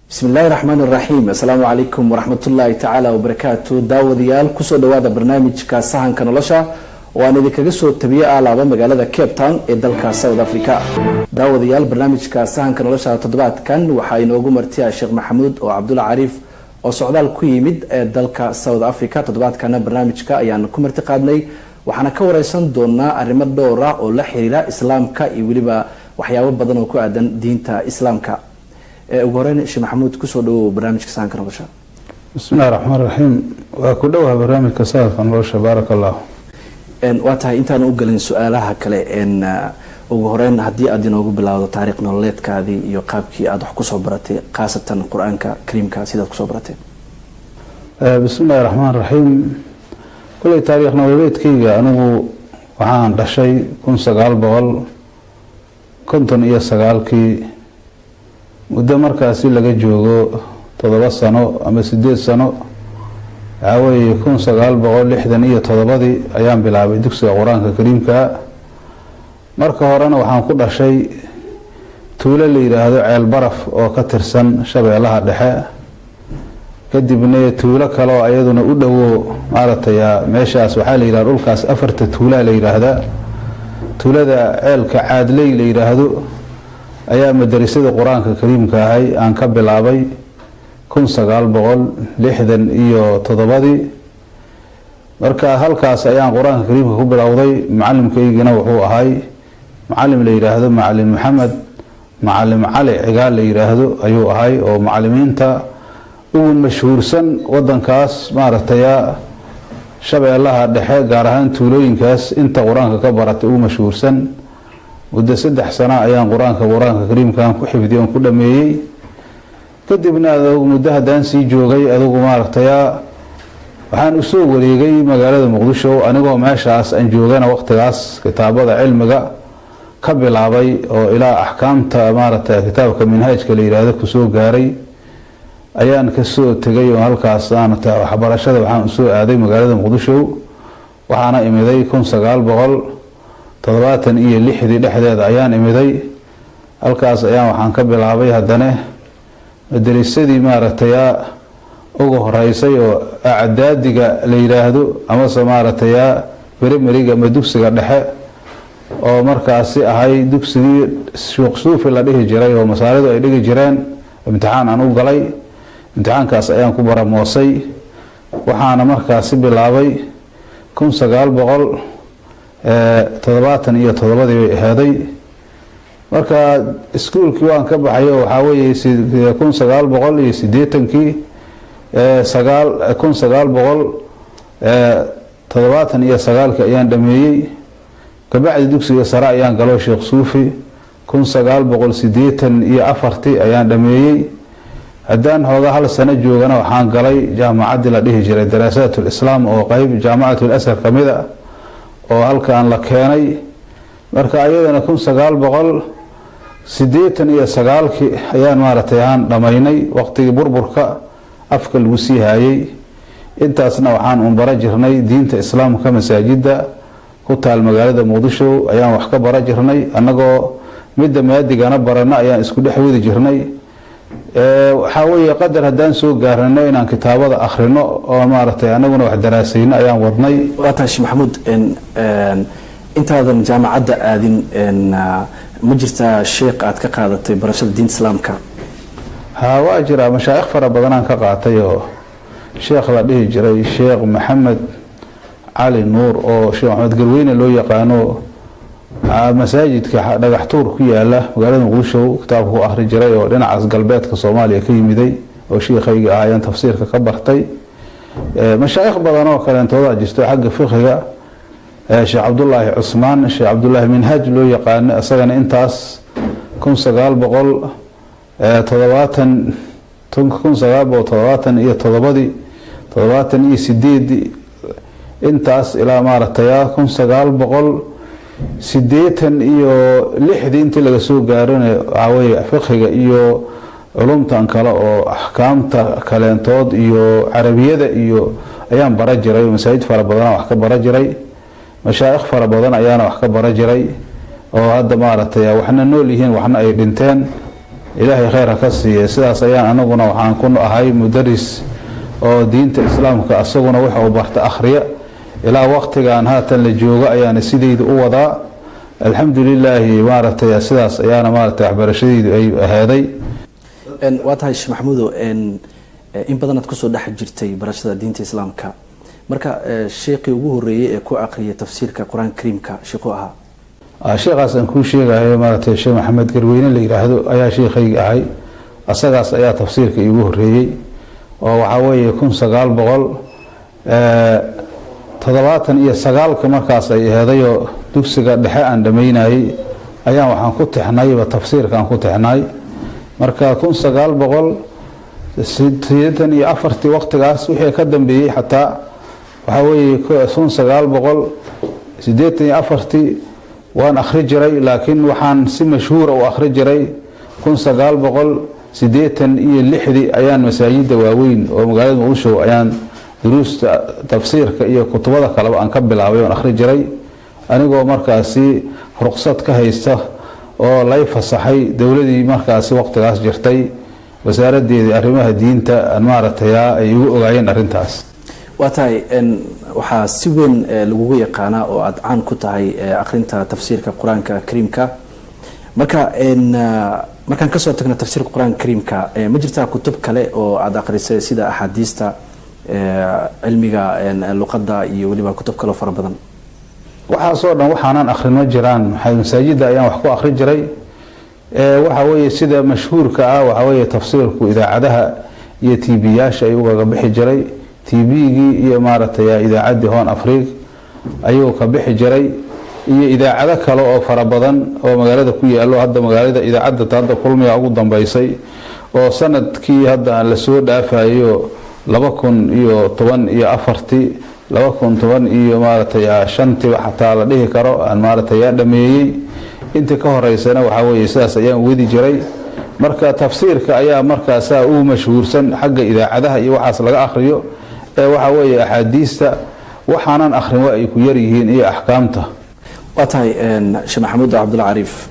Bismi illaahi raxmaan iraxiim. Assalaamu calaykum waraxmatullaahi tacaala wabarakaatu. Daawadayaal, kusoo dhawaada barnaamijka Sahanka Nolosha oo aan idinkaga soo tabiye aalaaba magaalada Cape Town ee dalka South Africa. Daawadayaal, barnaamijka Sahanka Nolosha toddobaadkan waxaa inoogu martiya Sheekh Maxamuud oo Cabdulla Cariif oo socdaal ku yimid ee dalka South Africa. Toddobaadkana barnaamijka ayaan ku marti qaadnay, waxaana ka wareysan doonaa arrimo dhowr ah oo la xiriira Islaamka iyo weliba waxyaabo badan oo ku aadan diinta Islaamka. Ugu horeyn, Sheekh Maxamuud, kusoo dhawow barnaamijka Sahanka Nolosha. Bismi illahi raxmaan raxiim. Waa ku dhowaha barnaamijka Sahanka Nolosha, baaraka Allah. Waa tahay, intaan u galin su-aalaha kale, ugu horeyn haddii aad inoogu bilaawdo taariikh nololeedkaadii iyo qaabkii aada wax kusoo baratay, khaasatan Qur-aanka Kariimka sidaad kusoo baratay. Bismi illahi raxmaan raxiim. Kuley taariikh nololeedkayga, anigu waxaan dhashay 1959-kii, muddo markaasi laga joogo 7 sano ama 8 sano. Waxaa weeye 1967-dii ayaan bilaabay dugsiga Qur-aanka Kariimka. Marka horena waxaan ku dhashay tuulo la yidhaahdo Ceel Baraf oo ka tirsan Shabeellaha Dhexe. Kadibna tuulo kale oo ayaduna u dhowo maaragtay meeshaas, waxaa la yidhahda dhulkaas afarta tuulaa la yidhaahdaa, tuulada Ceelka Caadley la yidhaahdo ayaa madarasada Qur-aanka Kariimka ahay aan ka bilaabay 1967-dii. Marka halkaas ayaan Qur-aanka Kariimka ku bilowday. Macalimkaygina wuxuu ahay macalim la yidhaahdo Macalin Maxamed Macalim Cali Cigaal la yidhaahdo ayuu ahay, oo macalimiinta ugu mashhuursan wadankaas, maaragtay, Shabeellaha Dhexe, gaar ahaan tuulooyinkaas inta Qur-aanka ka baratay ugu mashhuursan. Muddo 3 sano ayaan Qur-aanka Kariimkan ku xifdiyay oon ku dhameeyey. Kadibna adugu muddo haddaan sii joogay, adugu maaragtaya, waxaan usoo wareegay magaalada Muqdisho. Anigoo meeshaas aan joogana waqtigaas kitaabada cilmiga ka bilaabay oo ilaa axkaamta, maaragtay, kitaabka Minhaajka la yidhaahdo kusoo gaaray ayaan kasoo tegay, oo halkaas maaragtay waxbarashada waxaan usoo aaday magaalada Muqdisho. Waxaana imiday 1976-dii dhexdeeda ayaan imiday. Halkaas ayaan waxaan ka bilaabay haddana madarisadii, maaragtay, ugu horeysay oo acdaadiga la yidhaahdo amase, maaragtay, primary-ga ama dugsiga dhexe, oo markaasi ahay dugsigii Shuuq Suufi la dhihi jiray oo Masaaridu ay dhigi jireen. Imtixaan aan u galay, imtixaankaas ayaan ku baramoosay. Waxaana markaasi bilaabay 1977-dii bay aheeday. Marka iskuulkii waan ka baxay oo waxaa weeye 1980-kii, 1979-kii ayaan dhameeyey. Kabacdi dugsiga sare ayaan galo, Sheekh Suufi, 1984-tii ayaan dhameeyey. Haddaan hooga hal sano joogana, waxaan galay jaamacaddii la dhihi jiray Daraasaat Lislaam oo qeyb Jaamacat Lasar kamid a oo halkan la keenay. Marka ayadana 1989-kii ayaan, maaragtay, aan dhamaynay, waqtigii burburka afka lagu sii haayey. Intaasna waxaan un bara jirnay diinta Islaamka. Masaajida ku taal magaalada Muqdisho ayaan wax ka bara jirnay. Annagoo midda maadigana barana ayaan isku dhex wadi jirnay. Waxaa weeye qadar haddaan soo gaarano inaan kitaabada akhrino oo, maaragtay, anaguna wax daraasayno ayaan wadnay. Waa tahay, Sheekh Maxamuud. Intaadan jaamacadda aadin, ma jirtaa sheekh aad ka qaadatay barashada diinta Islaamka? Ha, waa jiraa. Mashaayikh fara badanaan ka qaatay, oo sheekh la dhihi jiray Sheekh Maxamed Cali Nuur oo Sheekh Maxamed Garweyne loo yaqaano, masaajidka Dhagaxtuur ku yaala magaalada Muqdisho kitaabka ku akhri jiray, oo dhinacaas galbeedka Soomaaliya ka yimiday, oo shiikhayga ah, ayaan tafsiirka ka bartay. Mashaayikh badan oo kaleentoodaa jirto xagga fiqiga, Sheekh Cabdulaahi Cusmaan, Sheekh Cabdulaahi Minhaaj loo yaqaano, isagana intaas 1970, 1977-dii, 78-dii, intaas ilaa, maaragtay, 1986-dii intii laga soo gaarana, waxaa weye fiqiga iyo culumtan kale oo axkaamta kaleentood iyo carabiyada iyo ayaan bara jiray. Masaajid fara badan wax ka bara jiray, mashaayikh fara badan ayaana wax ka bara jiray, oo hadda, maaragtay, waxna nool yihiin, waxna ay dhinteen. Ilaahay khayr ha ka siiye. Sidaas ayaan anaguna waxaan ku ahay mudaris oo diinta islaamka asaguna waxa uu barta akhriya. Ilaa waqtigan haatan la joogo ayaana sidaydu u wadaa, alxamdu lilaahi. Maaragtay, sidaas ayaana maaragtay waxbarashadaydu ay ahaaday. Waa tahay, Sheekh Maxamuudo, in badanaad kusoo dhex jirtay barashada diinta islaamka. Marka sheekhii ugu horeeyey ee ku aqriyay tafsiirka Qur-aanka Kariimka sheekhu ahaa? Sheekhaas aan kuu sheegayo, maaragtay, Sheekh Maxamed Garweyne la yidhaahdo ayaa sheekhayga ahay. Asagaas ayaa tafsiirka iigu horeeyey, oo waxaa weeye 1979-ka markaas ay aheedayoo dugsiga dhexe aan dhammaynayey ayaan waxaan ku tixnayba tafsiirka aan ku tixnay. Marka 1984-tii waqtigaas wixii ka dambeeyey, xataa waxaa weeye 1984-tii waan akhri jiray, laakiin waxaan si mashhuura u akhri jiray 1986-dii ayaan masaajida waaweyn oo magaalada Muqdisho ayaan duruusta tafsiirka iyo kutubada kaleba aan ka bilaabay oon akhri jiray, anigoo markaasi ruqsad ka haysta oo lay fasaxay dowladii markaasi waqtigaas jirtay, wasaaradeedii arrimaha diinta aan maaragtay ay igu ogaayeen arrintaas. Waa tahay. Waxaa si weyn lagugu yaqaanaa oo aada caan ku tahay akhrinta tafsiirka Qur-aanka Kariimka. Marka markaan kasoo tagno tafsiirka Qur-aanka Kariimka, ma jirtaa kutub kale oo aada akhrisay, sida axaadiista, cilmiga luqadda iyo weliba kutub kaleo fara badan? Waxaasoo dhan waxaanan akrin ma jiraan. Masaajida ayaan wax ku akrin jiray. Waxa weeye sida mashhuurka ah, waxa weeye tafsiirku idaacadaha iyo TV-yaasha ayuu ugaga bixi jiray. TV-gii iyo maaragtay idaacaddii Horn Afrik ayuu ka bixi jiray, iyo idaacado kale oo fara badan oo magaalada ku yaalo. Hadda magaalada idaacadda hadda Kulmiga ugu dambeysay, oo sanadkii hadda aan lasoo dhaafayo 2014-tii, 2010 iyo maaragtay shantiiba xataa la dhihi karo aan maaragtay yaa dhameeyey. Intii ka horeysana waxaa weeye sidaas ayaan wadi jiray. Marka tafsiirka ayaa markaasaa ugu mashhuursan xagga idaacadaha iyo waxaas laga akhriyo. Ee waxaa weeye axaadiista waxaanan akhrin waa ay ku yaryihiin, iyo axkaamta. Waa tahay, Sheekh Maxamuud Cabdulla Cariif.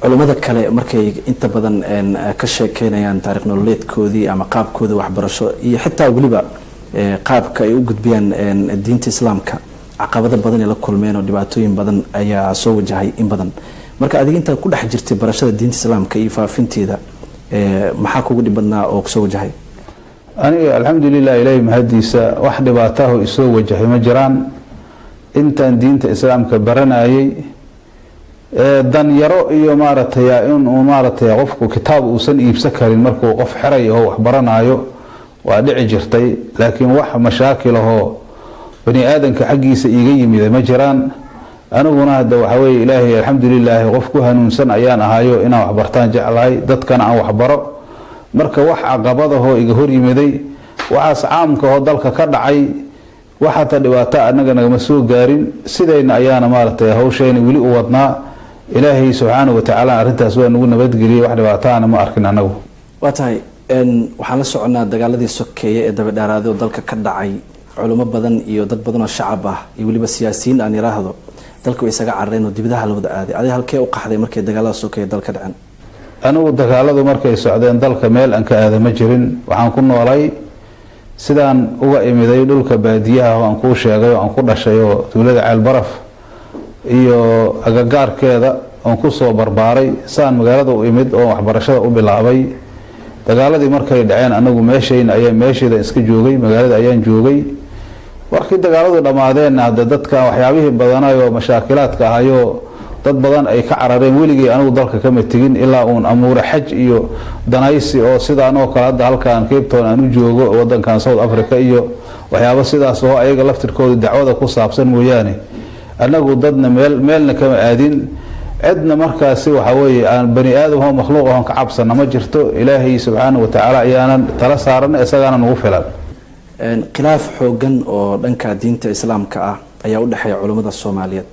Culimmada kale markay inta badan ka sheekeynayaan taarikh nololeedkoodii ama qaabkooda waxbarasho iyo xitaa weliba qaabka ay u gudbiyaan diinta islaamka, caqabado badan ay la kulmeen oo dhibaatooyin badan ayaa soo wajahay in badan. Marka adiga intaad ku dhex jirtay barashada diinta islaamka iyo faafinteeda, maxaa kugu dhib badnaa oo kusoo wajahay? Aniga, alxamdulilah, ilaahi mahadiisa, wax dhibaataho isoo wajahay ma jiraan intaan diinta islaamka baranayay. Danyaro iyo maaragtay inuu maaragtay qofku kitaab uusan iibsan karin markuu qof xeray oo wax baranaayo waa dhici jirtay, laakiin wax mashaakil ahoo bani aadanka xaggiisa iiga yimida ma jiraan. Aniguna hadda waxaa weye, ilaahay alxamdulilaahi, qof ku hanuunsan ayaan ahayo, inaan waxbartaan jeclahay, dadkana aan waxbaro. Marka wax caqabadahoo iga hor yimiday, waxaas caamka oo dalka ka dhacay, wax hata dhibaato anaga nagama soo gaarin. Sidayna ayaana maaragtay hawshayna weli u wadnaa. Ilaahay subxaana watacaala arrintaas waa nagu nabadgeliyey, wax dhibaataana ma arkin anagu. Waa tahay. Waxaan la soconaa dagaaladii sokeeye ee dabadheeraaday oo dalka ka dhacay, culimo badan iyo dad badan oo shacab ah iyo weliba siyaasiyiin aan yiraahdo dalka way isaga carareen oo dibadaha la wada aaday. Adiga halkee u qaxday markay dagaalada sokeeye dalka dhaceen? Anigu dagaaladu markay socdeen dalka meel aan ka aada ma jirin. Waxaan ku noolay sidaan uga imiday dhulka baadiyaha oo aan kuu sheegay oo aan ku dhashay, oo tuulada Ceelbaraf iyo agagaarkeeda oon kusoo barbaaray, saan magaalada u imid oo waxbarashada u bilaabay. Dagaaladii markay dhaceen anagu meeshayna ayaa meeshayda iska joogay, magaalada ayaan joogay. Markii dagaaladu dhammaadeenna, hadde dadka waxyaabihii badanayoo mashaakilaadka ahayoo dad badan ay ka carareen, weligay anigu dalka kama tegin, ilaa uun amuure xaj iyo danaysi oo sidaan oo kale hadda halkan Cape Town aan u joogo, wadankan South Africa, iyo waxyaabo sidaas oo ayaga laftirkooda dacwada ku saabsan mooyaane, anagu dadna meel meelna kama aadin, cidna markaasi waxa weeye aan bani aadam oo makhluuq ahoon ka cabsana ma jirto. Ilaahay subxaana wa tacaala ayaanan tala saarana, isagaana nagu filan. Khilaaf xoogan oo dhanka diinta islaamka ah ayaa u dhexeeya culimmada Soomaaliyeed.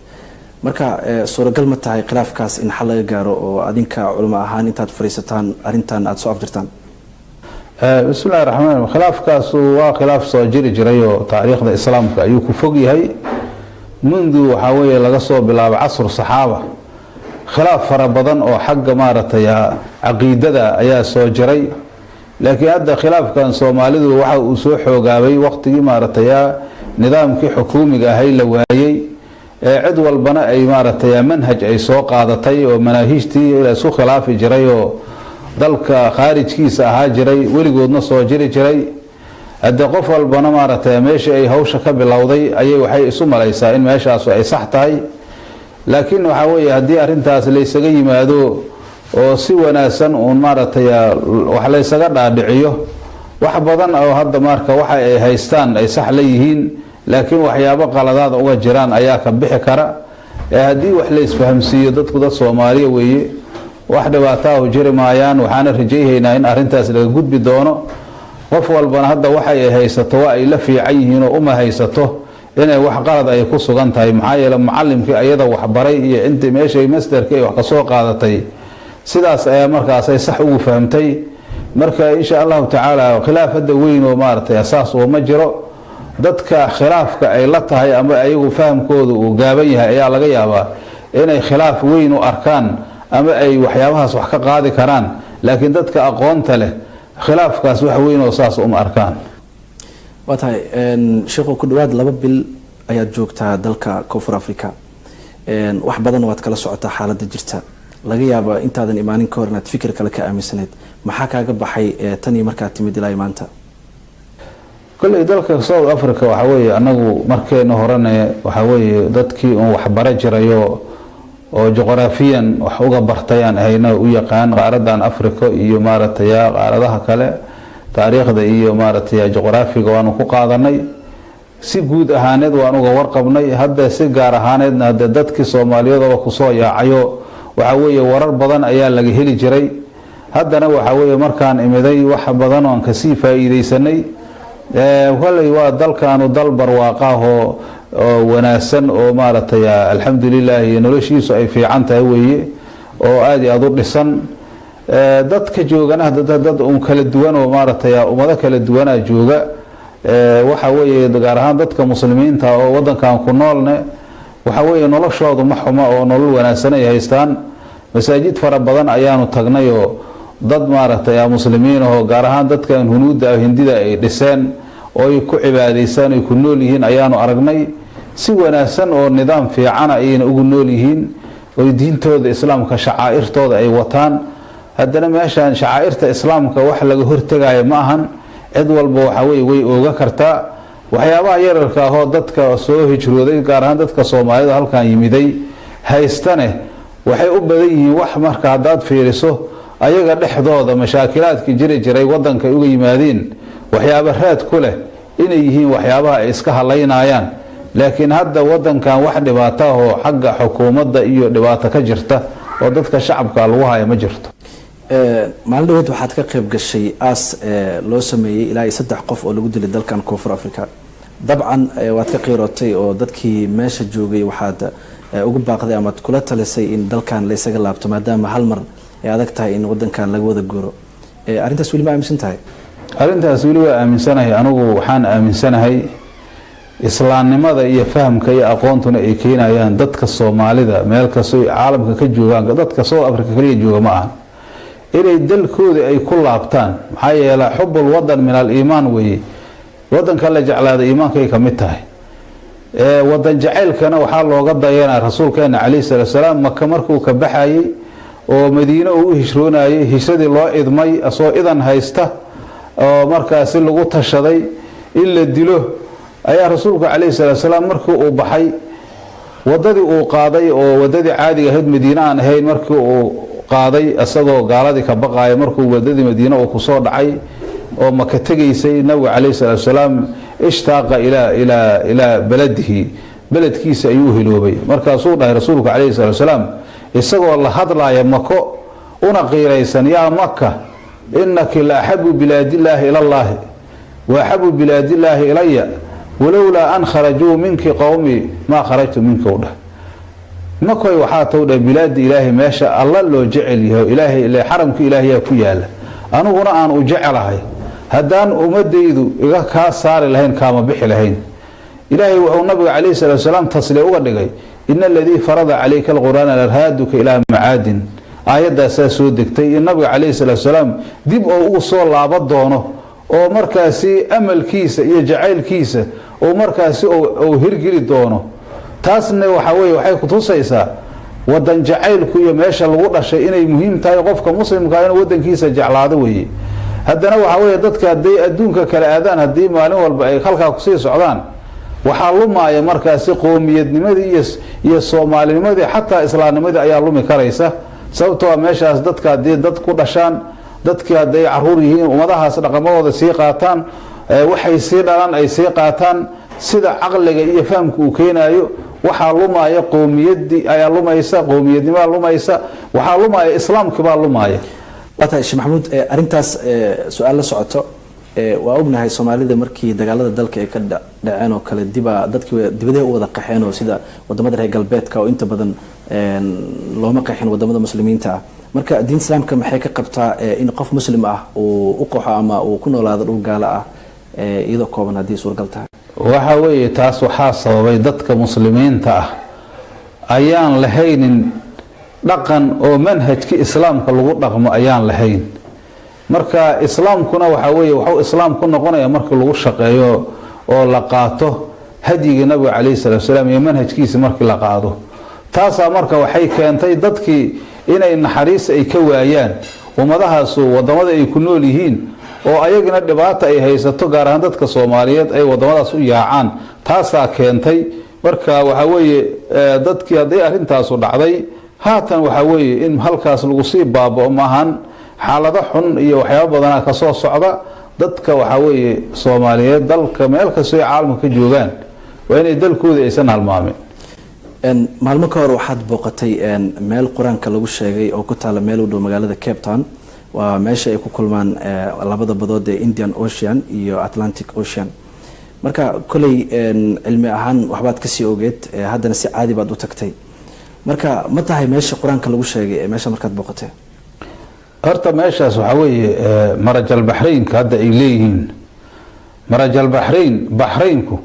Marka suuragal ma tahay khilaafkaas in xal laga gaaro oo adinka culimo ahaan intaad fadhiisataan arrintan aada soo afjirtaan? Bismillahi raxmaan. Khilaafkaasu waa khilaaf soo jiri jiray oo taariikhda islaamka ayuu ku fog yahay. Mundu waxaa weeye laga soo bilaabo casru saxaaba, khilaaf fara badan oo xagga maaragtay Caqiidada ayaa soo jiray, laakiin hadda khilaafkan Soomaalidu waxa uu soo xoogaabay waqtigii maaragtay nidaamkii xukuumiga ahay la waayey, ee cid walbana ay maaragtay manhaj ay soo qaadatay oo manaahiijtii la isku khilaafi jiray oo dalka khaarijkiisa ahaa jiray, weligoodna soo jiri jiray. Hadde qof walbana maaragtay meeshii ay hawsha ka bilowday ayay waxay isu malaysaa in meeshaasu ay sax tahay. Laakiin waxaa weeye, haddii arrintaas laysaga yimaado oo si wanaagsan uun maaragtay wax laysaga dhaadhiciyo, wax badan oo hadda marka waxa ay haystaan ay sax la yihiin, laakiin waxyaabo qaladaada uga jiraan ayaa ka bixi kara. Ee haddii wax la isfahamsiiyo, dadku dad Soomaaliya weeye, wax dhibaataahu jiri maayaan. Waxaana rajayhaynaa in arrintaas laga gudbi doono. Qof walbana hadda waxa ay haysato waa ay la fiican yihiin oo uma haysato inay wax qalad ay ku sugan tahay, maxaa yeele mucalimkii ayada waxbaray iyo intii meeshay masderkii ay wax kasoo qaadatay, sidaas ayaa markaasay sax ugu fahamtay. Marka insha Allahu tacaala khilaaf hadda weyn oo maaragtay asaas oo ma jiro. Dadka khilaafka ay la tahay ama ayagu fahamkooda uu gaaban yahay ayaa laga yaabaa inay khilaaf weyn u arkaan ama ay waxyaabahaas wax ka qaadi karaan, laakiin dadka aqoonta leh khilaafkaas wax weyn oo saas uma arkaan. Waa tahay sheekhu, ku dhawaad 2 bil ayaad joogtaa dalka Koonfur Africa, wax badan waad kala socotaa xaaladda jirta. Laga yaaba intaadan imaanin ka hor inaad fikir kale ka aaminsanayd. Maxaa kaaga baxay tan iyo markaad timid ilaa maanta? Kolley dalka South Africa waxaa weeye, anagu markeena horene waxaa weeye dadkii uun waxbara jirayo oo juqraafiyan wax uga bartayaan ahayna, u yaqaan qaaradan Africa iyo maaragtay qaaradaha kale, taariikhda iyo maaragtay juqraafiga waanu ku qaadanay. Si guud ahaaneed waan uga warqabnay. Hadda si gaar ahaaneedna hadde dadkii Soomaaliyeedooba kusoo yaacayo, waxaa weeye warar badan ayaa laga heli jiray. Haddana waxaa weeye markaan imiday wax badan oon kasii faa'iideysanay. Kolley waa dalkaanu dal barwaaqaahoo oo wanaagsan oo maaragtay alxamdulilaahi noloshiisu ay fiican tahay weeye, oo aada iyo aada u dhisan. Dadka joogana dad un kala duwan oo maaragtay ummado kala duwanaa jooga. Waxa weeye gaar ahaan dadka muslimiinta oo wadankan ku noolne, waxa weeye noloshoodu ma xuma oo nolol wanaagsan ay haystaan. Masaajid fara badan ayaanu tagnay oo dad maaragtay muslimiin ahoo gaar ahaan dadkan hunuudda, Hindida ay dhiseen oo ay ku cibaadaystaan, ay ku nool yihiin ayaanu aragnay. Si wanaagsan oo nidaam fiicana ayayna ugu nool yihiin, oy diintooda islaamka shacaa'irtooda ay wataan. Haddana meeshan shacaa'irta islaamka wax laga hortegayo ma ahan. Cid walba waxa weye way ooga kartaa. Waxyaabaha yararka ahoo dadka soo hijrooday, gaar ahaan dadka Soomaalida halkan yimiday haystane, waxay u badan yihiin wax marka haddaad fiiriso ayaga dhexdooda mashaakilaadkii jiri jiray wadanka ay uga yimaadeen, waxyaaba raad ku leh inay yihiin waxyaabaha ay iska halaynayaan. Laakiin hadda wadankan wax dhibaato ahoo xagga xukuumadda iyo dhibaato ka jirta oo dadka shacabka lagu haya ma jirto. Maalin dhaweed waxaad ka qayb gashay aas loo sameeyey ilaa iyo saddex qof oo lagu dilay dalkan Koonfur Africa. Dabcan waad ka qiirootay oo dadkii meesha joogay waxaad ugu baaqday amaad kula talisay in dalkan la isaga laabto, maadaama hal mar ay adag tahay in wadankan laga wada guuro. Arrintaas weli ma aaminsan tahay? Arrintaas weli waa aaminsanahay. Anigu waxaan aaminsanahay islaamnimada iyo fahamka iyo aqoontuna ay keenayaan dadka Soomaalida meel kastoo caalamka ka joogaan, dadka South Africa kaliya jooga ma aha, inay dalkooda ay ku laabtaan. Maxaa yeelay حب الوطن من الإيمان weeye. Wadanka la jeclaada iimaankay ka mid tahay. Wadan jacaylkana waxaa looga dayanaa rasuulkeena calayhi salaatu salaam. Maka markuu ka baxayey oo Madiine uu u hijroonayay, hijradii loo idmay asoo idan haysta oo markaasi lagu tashaday in la dilo, ayaa rasuulku calayhi salaatu salaam markii uu baxay, wadadii uu qaaday oo wadadii caadiga ahayd Madiine aan ahayn markii uu qaaday, isagoo gaaladii ka baqaaya, markuu wadadii Madiine uu kusoo dhacay oo Maka tegaysay, nabigu calayhi salaatu salaam اشتاق إلى بلده, beledkiisa ayuu hiloobay. Markaasuu dhahay rasuulku calayhi salaatu salaam, isagoo la hadlaaya Mako una qiiraysan: "يا مكة إنك لأحب بلاد الله إلى الله وأحب بلاد الله إلي ولولا أن خرجوا منك قومي ما خرجت منك." U dhah: "Makoy, waxaa tow dhah bilaada Ilaahay, meesha Alla loo jecel yahay, Ilaahay ile xaramka Ilaahayaa ku yaala, aniguna aan u jecelahay. Haddaan ummadaydu iga kaa saari lahayn, kaama bixi lahayn." Ilaahay wuxuu nabiga calayhi salaatu salaam tasliya uga dhigay: "إن الذي فرض عليك القرآن لرادك إلى معاد." Aayaddaasaa soo degtay in nabiga calayhi salaatu salaam dib oo uu soo laaba doono, oo markaasi amalkiisa iyo jacaylkiisa oo markaasi uu hirgeli doono. Taasna waxa weye waxay kutusaysaa wadan jacaylku iyo meesha lagu dhashay inay muhiim tahay. Qofka muslimkaa inuu wadankiisa jeclaado weeye. Haddana waxaa weeye dadka hadday adduunka kala aadaan, haddii maalin walba ay halkaa kusii socdaan, waxaa lumaaya markaasi qoomiyadnimadii iyo soomaalinimadii, xataa islaamnimadii ayaa lumi karaysa. Sababtoo meeshaas dadka haddii dad ku dhashaan, dadkii hadday caruur yihiin, ummadahaas dhaqamadooda sii qaataan, waxay sii dhalaan ay sii qaataan, sida caqliga iyo fahamka uu keenaayo, waxaa lumaaya qoomiyadii ayaa lumaysa, qoomiyadnimaa lumaysa, waxaa lumaaya islaamkibaa lumaaya. Waa tahay, Sheekh Maxamuud. Arrintaas su-aal la socoto. Waa ognahay Soomaalida markii dagaalada dalka ay ka dhaceen oo kale, diba dadkii dibadaha u wada qaxeen, oo sida wadamada reer galbeedka oo inta badan looma qaxin wadamada muslimiinta ah. Marka diinta islaamka maxay ka qabtaa in qof muslim ah uu u qaxo ama uu ku noolaado dhul gaalo ah, iyadoo kooban haddii suuragal tahay? Waxa weeye, taas waxaa sababay dadka muslimiinta ah ayaan lahaynin dhaqan oo manhajki islaamka lagu dhaqmo ayaan lahayn. Marka islaamkuna waxaa weeye waxuu islaam ku noqonaya markii lagu shaqeeyo oo la qaato hadyigii nabiga calayhi salatu salaam iyo manhajkiisa markii la qaado. Taasaa marka waxay keentay dadkii inay naxariis ay ka waayaan ummadahaasu wadamada ay ku nool yihiin, oo ayagina dhibaata ay haysato, gaar ahaan dadka Soomaaliyeed ay wadamadaas u yaacaan. Taasaa keentay. Marka waxaa weeye dadkii hadday arrintaasu dhacday, haatan waxaa weeye in halkaas lagu sii baabao maahan. Xaalado xun iyo waxyaabo badanaa kasoo socda. Dadka waxaa weeye Soomaaliyeed dalka meel kastoo ay caalamka ka joogaan waa inay dalkooda aysan halmaamin. Maalmo ka hor waxaad booqatay meel qur-aanka lagu sheegay oo ku taala meel u dhow magaalada Cape Town. Waa meesha ay ku kulmaan labada badood ee Indian Ocean iyo Atlantic Ocean. Marka koley cilmi ahaan waxbaad kasii ogeed, haddana si caadi baad u tagtay. Marka ma tahay meesha qur-aanka lagu sheegay ee meesha markaad booqatay? Horta meeshaas waxaa weeye marajal baxraynka hadda ay leeyihiin. Marajal baxrayn, baxraynku,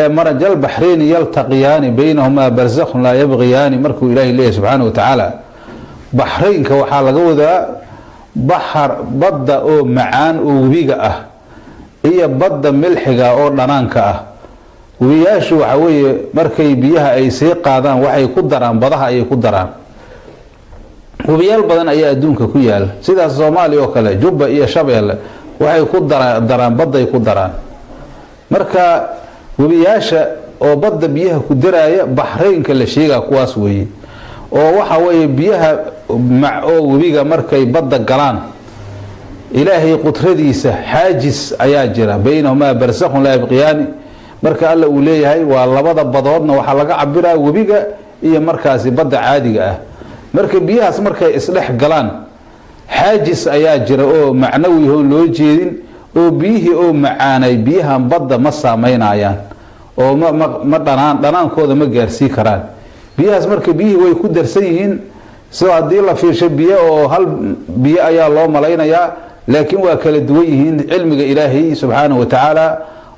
marajal baxrayni yaltaqiyaani baynahumaa barzakhun laa yabqiyaani, markuu Ilaahay leeyahy subxaana wa tacaala, baxraynka waxaa laga wadaa baxar, badda oo macaan oo webiga ah iyo badda milxiga oo dhanaanka ah. Webiyaashu waxa weeye markay biyaha ay sii qaadaan, waxay ku daraan badaha ayay ku daraan. Webiyaal badan ayaa adduunka ku yaala, sidaas Soomaaliya oo kale, Jubba iyo Shabeelle waxay ku daraan badday ku daraan. Marka webiyaasha oo badda biyaha ku daraaya, baxraynka la sheegaa kuwaas weeye, oo waxa weeye biyaha mac oo webiga markay badda galaan, Ilaahay qudradiisa xaajis ayaa jira, baynahumaa barsakhun laa yabqiyaani. Marka Alla uu leeyahay waa labada badoodna, waxaa laga cabiraa webiga iyo markaasi badda caadiga ah. Marka biyahaas markay isdhex galaan, xaajis ayaa jira oo macnawi oo loo jeedin, oo biyihii oo macaanay biyahan badda ma saameynayaan, oo ma dhanaan, dhanaankooda ma gaarsii karaan biyahaas. Marka biyihii way ku darsan yihiin. So haddii la fiirsho, biyo oo hal biyo ayaa loo malaynayaa, laakiin waa kala duwan yihiin. Cilmiga Ilaahay subxaanahu wa tacaala,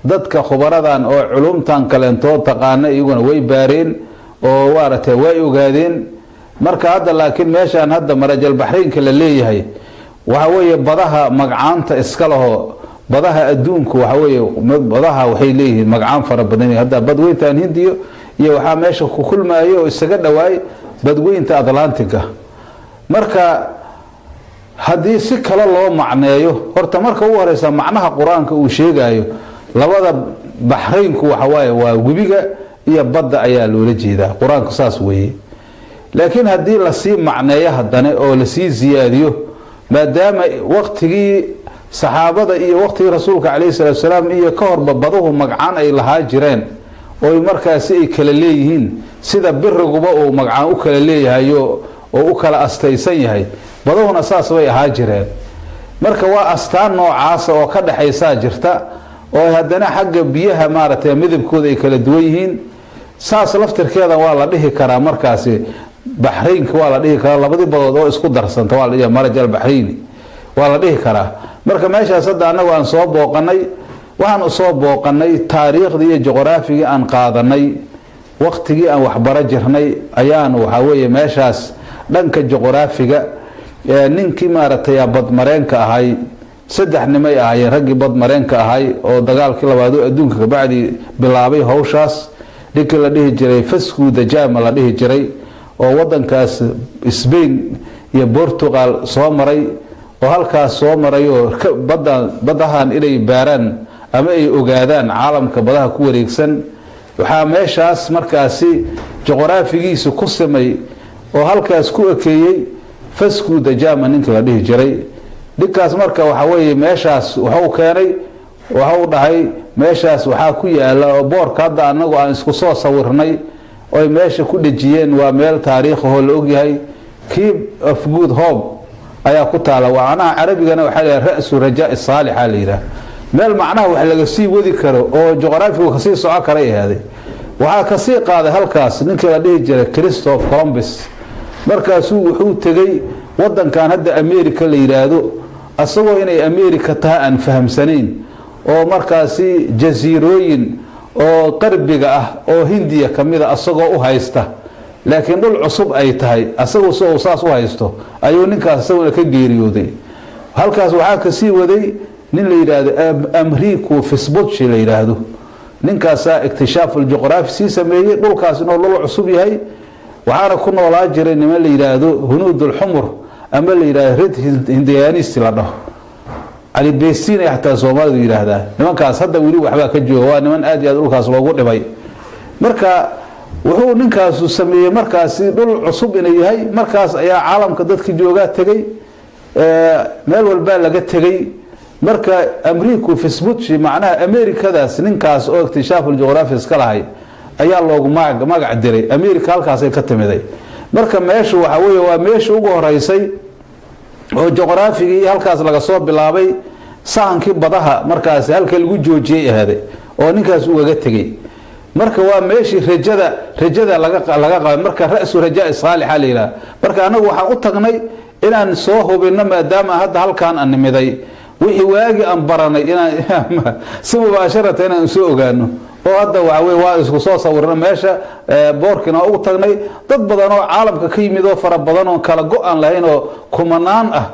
dadka khubaradan oo culumtan kaleentood taqaana iyaguna way baareen oo maaragtay way ogaadeen. Marka hadda laakiin meeshaan hadda marajal baxraynka la leeyahay waxa weeye badaha magcaanta iska laho. Badaha adduunku waxa weeye badaha waxay leeyihiin magcaan fara badan. Hadda badweyntan Hindiyo iyo waxaa meesha ku kulmaayo oo isaga dhawaay badweynta Atlantiga. Marka haddii si kale loo macneeyo, horta marka ugu horeysa macnaha qur-aanka uu sheegayo labada baxraynku waxa waaye waa webiga iyo badda ayaa loola jeedaa. Qur-aanku saas weeye. Laakiin haddii lasii macneeyo haddana oo lasii siyaadiyo, maadaama waktigii saxaabada iyo waktigii rasuulka calayhi salaatu salaam iyo ka horba baduhu magcaan ay lahaa jireen, oo markaasi ay kala leeyihiin, sida biriguba uu magcaan u kala leeyahayo oo u kala astaysan yahay, baduhuna saas bay ahaa jireen. Marka waa astaan noocaasa oo ka dhexaysaa jirta, oo haddana xagga biyaha maaragtay midabkooda ay kala duwan yihiin. Saas laftirkeeda waa la dhihi karaa. Markaasi baxraynka waa la dhihi karaa labadii badood oo isku darsanta, waa la dhihi maraj albaxrayni waa la dhihi karaa. Marka meeshaas hadda annagu aan soo booqanay, waxaan usoo booqanay taariikhdii iyo juqraafigii aan qaadanay. Waqtigii aan waxbaro jirnay ayaanu waxaa weeye meeshaas dhanka juqraafiga ninkii maaragtay badmareenka ahay, saddex nimay ahaayeen raggii badmareenka ahay oo dagaalkii labaad oo adduunka kabacdi bilaabay hawshaas. Ninkii la dhihi jiray Vasco da Gama la dhihi jiray, oo wadankaas Spain iyo Portugal soo maray, oo halkaas soo maray, oo badahan inay baaraan ama ay ogaadaan caalamka badaha ku wareegsan, waxaa meeshaas markaasi juqraafigiisu ku simay oo halkaas ku ekeeyey Vasco da Gama ninka la dhihi jiray. Ninkaas marka waxa weeye meeshaas waxuu keenay, waxau dhahay meeshaas waxaa ku yaala oo boorka hadda anagu aan isku soo sawirnay oy meesha ku dhejiyeen, waa meel taariikhahoo la ogyahay, Cape of Good Hope ayaa ku taala. Macnaha Carabigana waxaa la yidhaha Ra'su Rajaa Saalixa la yidhaha, meel macnaha wax laga sii wadi karo oo juqraafigu kasii soco karay ahaaday. Waxaa kasii qaaday halkaas ninkii la dhihi jiray Christopher Columbus. Markaasuu wuxuu tegey wadankan hadda America la yidhaahdo, asagoo inay America tahay aan fahamsanayn, oo markaasi jasiirooyin oo qarbiga ah oo Hindiya kamida asagoo u haysta, laakiin dhul cusub ay tahay asagu si uu saas u haysto ayuu ninkaas isaguna ka geeriyooday halkaas. Waxaa kasii waday nin la yidhaahdo Amerigo Vespucci la yidhaahdo. Ninkaasaa iktishaaf aljuqraafi sii sameeyey dhulkaas inuu dhul cusub yahay. Waxaana ku noolaa jiray niman la yidhaahdo Hunuud Alxumur ama la yidhahdo Red Hindiyanist la dhaho, Cali Bestin ay xataa Soomaalidu yidhaahdaa. Nimankaas hadda weli waxbaa ka jooga, waa niman aad iyo aad dhulkaas loogu dhibay. Marka wuxuu ninkaasu sameeyey markaasi dhul cusub inuu yahay. Markaas ayaa caalamka dadki joogaa tegey, meel walbaa laga tegey. Marka Amerigo Vespucci, macnaha Amerikadaas ninkaas oo iktishaaf aljuqraafi iska lahay ayaa loogu magac diray. America halkaasay ka timiday. Marka meeshu waxa weeye waa meesha ugu horeysay oo juqraafigii halkaas laga soo bilaabay, sahankii badaha markaasi halka lagu joojiyey ahaaday oo ninkaas ugaga tegey. Marka waa meeshii rajada laga qabay. Marka Ra'su Rajaa Saalixa la yidhaha. Marka anagu waxaan u tagnay inaan soo hubino, maadaama hadda halkaan aan nimiday, wixii waagi aan baranay inaan si mubaasharata inaan soo ogaano. Oo hadda waxa weye waa isku soo sawirno meesha, boorkina waa ugu tagnay. Dad badan oo caalamka ka yimid oo fara badan oo kala go-an lahayn oo kumanaan ah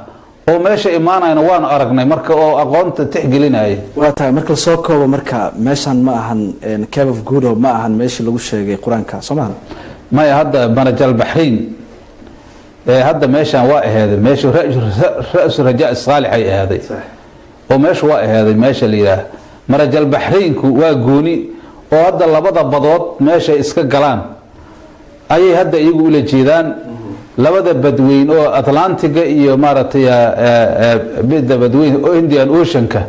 oo meesha imaanayna waanu aragnay, marka oo aqoonta tixgelinaya. Waa tahay. Marka lasoo koobo, marka meeshan ma ahan Cape of Good Hope, ma ahan meeshii lagu sheegay Qur-aanka, soo maahan? Maya, hadda Marajal Baxrain hadda meeshan waa ahaaday meesha Ra'su Rajaa Saalix ay ahaaday, oo meeshu waa ahaaday meesha la yidhaah Marajal Baxrainku waa gooni, oo hadda labada badood meeshay iska galaan ayay hadda iyagu ula jeedaan, labada badweyn oo Atlantiga iyo maaragtay midda badweyn oo Indian Oceanka,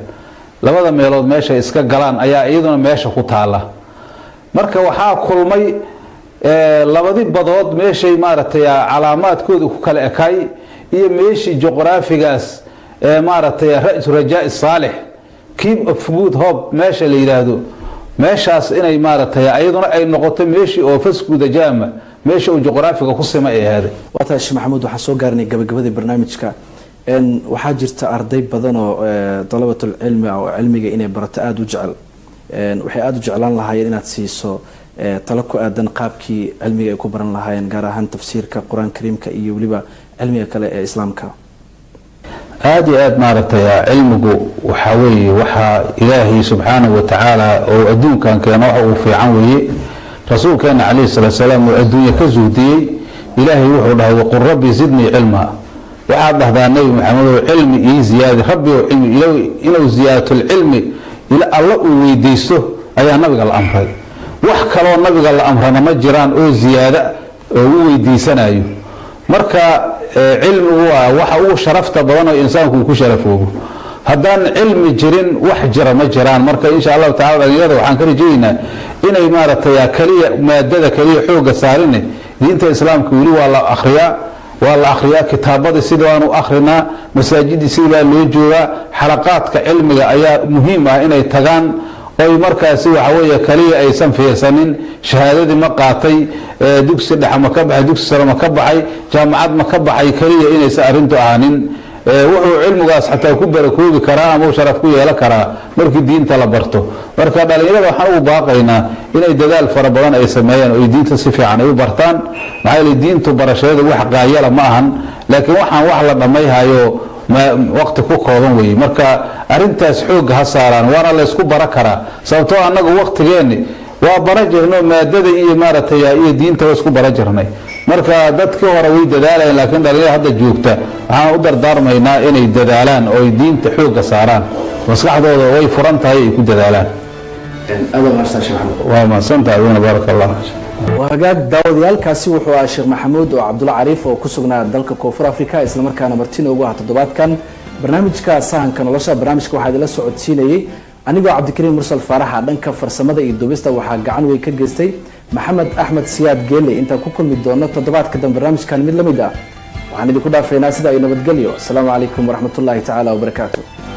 labada meelood meeshay iska galaan ayaa iyaduna meesha ku taala. Marka waxaa kulmay labadi badood meeshay maaragtay calaamaadkooda ku kala ekaay iyo meeshii juqraafigaas maaragtay Ra'su Rajaa Saalix, Cape of Good Hope meesha la yidhaahdo, meeshaas inay maaragtay iyaduna ay noqoto meeshii oo Vasco da Gama meesha uu juqraafiga ku sima ay ahaaday. Waa tahay, Sheekh Maxamuud. Waxaan soo gaarnay gabagabadii barnaamijka. Waxaa jirta arday badan oo dalabatul cilmi ah oo cilmiga inay barato aada u jecel. Waxay aada u jeclaan lahaayeen inaad siiso talo ku aadan qaabkii cilmiga ay ku baran lahaayeen, gaar ahaan tafsiirka Qur-aan Kariimka iyo weliba cilmiga kale ee Islaamka. Aada iyo aada maaragtay, cilmigu waxaa weeye waxaa Ilaahay subxaanahu wa tacaala oo adduunkan keeno waxa uu fiican weeye. Rasuulkeena calayhi salaatu salaam oo adduunye ka zuhdiyey, Ilaahay wuxuu dhahay: "Waqul rabbi zidnii cilmaa." Waxaad dhahdaa, Nebi Maxamedow, cilmi ii ziyaadi, Rabbi oo cilmi. Inuu ziyaadatulcilmi Alla uu weydiisto ayaa nabiga la amray. Wax kaloo nabiga la amrana ma jiraan oo ziyaada oo u weydiisanayo. Marka cilmigu waa waxa ugu sharafta badan oo insaanku uu ku sharafoobo. Haddaan cilmi jirin, wax jira ma jiraan. Marka insha Allahu tacala dhalinyarada waxaan ka rajaynaynaa inay maaragtay kaliya maadada kaliya xooga saarine. Diinta Islaamka weli waa la akhriyaa, waa la akhriyaa kitaabadii, sida waanu akhrinaa, masaajidii sidii baa loo joogaa. Xalaqaadka cilmiga ayaa muhiim ah inay tagaan, oy markaasi waxa weeye kaliya aysan fiirsanin shahaadadii ma qaatay, dugsi dhexe ma ka baxay, dugsi sare ma ka baxay, jaamacad ma ka baxay kaliya inaysan arrintu ahaanin. Wuxuu cilmigaas xataa ku barakoobi karaa ama uu sharaf ku yeelan karaa markii diinta la barto. Marka dhalinyarada waxaan ugu baaqaynaa inay dadaal fara badan ay sameeyaan oo ay diinta si fiican ay u bartaan. Maxaa yeelay, diintu barashadeeda wax qaayala ma ahan, laakiin waxaan wax la dhammayhayo waqti ku kooban weeye. Marka arrintaas xoogga ha saaraan, waana la ysku bara karaa, sababtoo annagu waqtigeenni waa bara jirno maadada iyo maaragtay iyo diinta waa isku bara jirnay. Marka dadkii hore way dadaalayeen, laakiin dhalinyarada hadda joogta waxaan u dardaarmaynaa inay dadaalaan oo ay diinta xoogga saaraan, maskaxdooda way furan tahay, ay ku dadaalaan. Aad waa mahadsan, Sheekh Maxamuud. Waa mahadsantahay aduna, baaraka Allah. Waa hagaag, daawadayaalkaasi wuxuu ahaa Sheekh Maxamuud oo Cabdulla Cariif oo ku sugnaa dalka Koonfur Africa, islamarkaana marti noogu ah toddobaadkan barnaamijka Sahanka Nolosha. Barnaamijka waxaa idinla socodsiinayey anigoo Cabdikariim Mursal Faaraxa. Dhanka farsamada iyo duubista waxaa gacan weyn ka geystay Maxamed Axmed Siyaad Geele. Intaan ku kulmi doono toddobaadka dambe barnaamijkan mid la mid ah, waxaan idinku dhaafaynaa sida ay nabadgelyo. Asalaamu calaykum waraxmatullaahi tacaala wabarakaatu.